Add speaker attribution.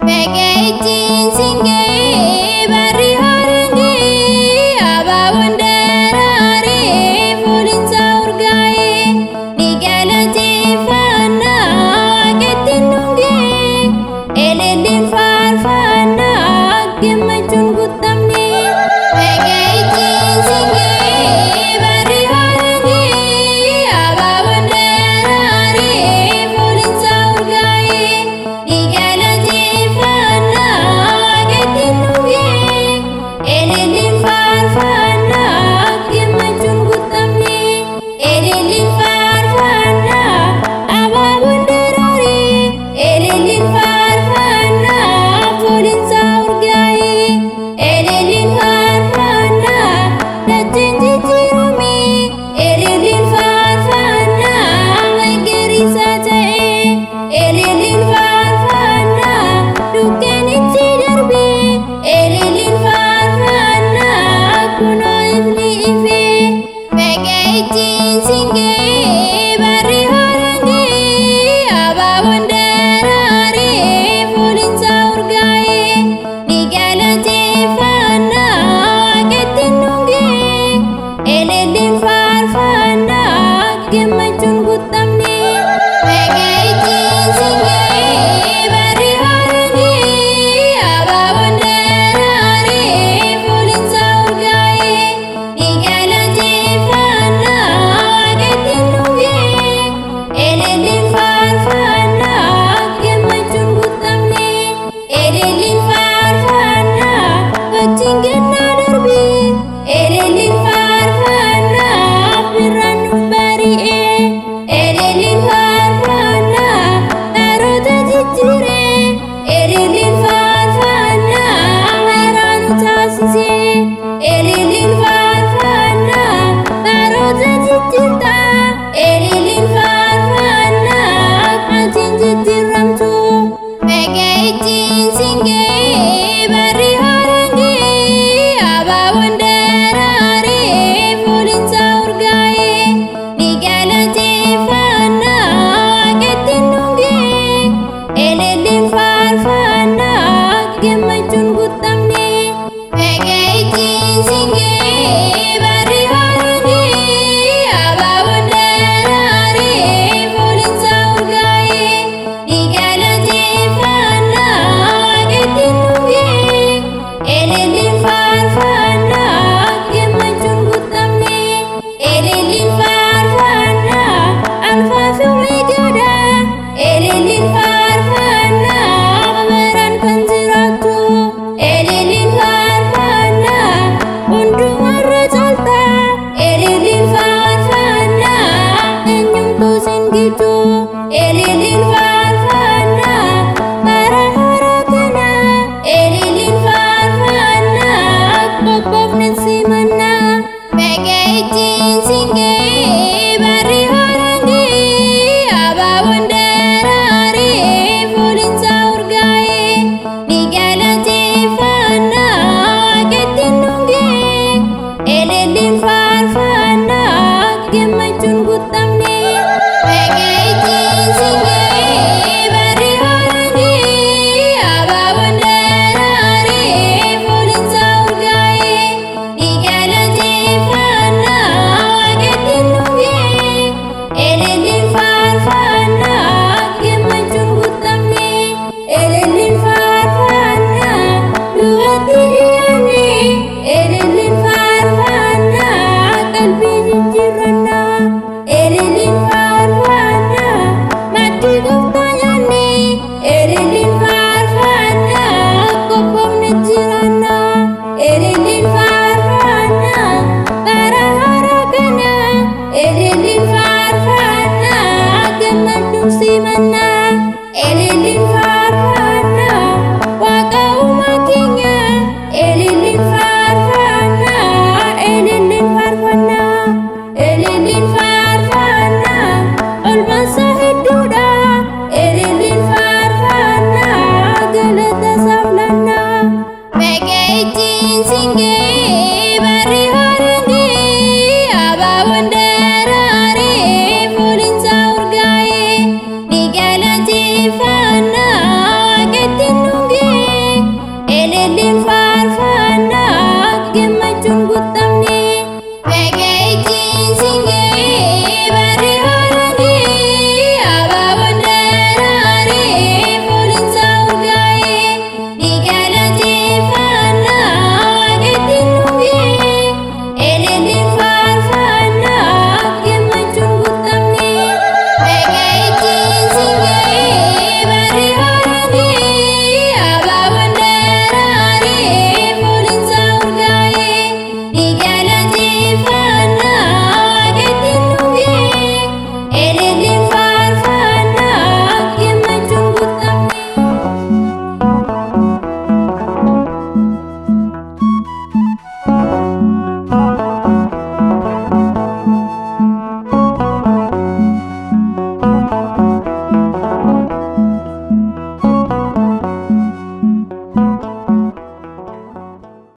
Speaker 1: Baga ittiin siin ga'ee barri haaraan ga'ee abaaboon daraaree fooliinsaa urgaa'ee ni galateeffannaa waaqatti nuun ga'ee elelliin faarfannaa gammachuun guutamne. Baga ittiin siin ga'ee barri haaraan ga'ee abaaboon daraaree fooliinsaa urgaa'ee ni galateeffannaa waaqatti nuun ga'ee elelliin faarfannaa gammachuun guutamne. Elelliin faarfannaa abaaboon daraaree elelliin faarfannaa fooliinsaa urgaa'ee elelliin faarfannaa dacheen jijjiirame elelliin faarfannaa magariisa ta'e elelliin faarfannaa dukkanichi darbe elelliin faarfannaa kunoo ifni ife. Baga ittiin siin ga'ee barri haaraan ga'ee abaaboon daraaree fooliinsaa urgaa'ee ni galateeffannaa waaqatti nuun ga'ee elelliin faarfannaa gammachuun guutamne. Baga ittiin siin ga'ee barri haaraan ga'ee abaaboon daraaree fooliinsaa urgaa'ee ni galateeffannaa waaqatti nuun ga'ee elelliin faarfannaa gammachuun guutamne. Elelliin faarfannaa wajjin gannaa darbe elelliin faarfannaa birraan nuuf bari'e elelliin faarfannaa baroota jijjiire elelliin faarfannaa haaraa nu taasise elelliin faarfannaa baroota jijjiirta elelliin faarfannaa atiin jijjiiramtu. Baga ittiin siin ga'ee barri haaraan ga'ee abaaboon daraaree fooliinsaa urgaa'ee ni galateeffannaa waaqatti nuun ga'ee elelliin faarfannaa gammachuun guutamne. Baga ittiin siin ga'ee barri haaraan ga'ee abaaboon daraaree fooliinsaa urgaa'ee ni galateeffannaa waaqatti nuun ga'ee elelliin faarfannaa gammachuun guutamne. Elelliin faarfannaa alfaa fi omeegaadha elelliin faarfannaa baraan kan jiraattu elelliin faarfannaa hundumarra caalta elelliin faarfannaa eenyumtuu sin gitu elelliin faarfannaa bara haaraa kana elelliin faarfannaa qophoofne simannaa. Baga ittiin siin ga'ee barri haaraan ga'ee abaaboon daraaree fooliinsaa urgaa'ee ni galateeffannaa waaqatti nuun ga'ee elelliin faarfannaa gammachuun guutamne. Baga ittiin siin ga'ee barri haaraan ga'ee abaaboon daraaree fooliinsaa urgaa'ee ni galateeffannaa waaqatti nuun ga'ee elelliin faarfannaa gammachuun guutamne. Elelliin faarfannaa du'atti dhiyaanne elelliin faarfannaa qalbii jijjiirrannaa elelliin faarfannaa maaddii gooftaa nyaanne elelliin faarfannaa qophoofne jiraannaa elelliin faarfannaa bara haaraa kana elelliin faarfannaa gammachuun simannaa.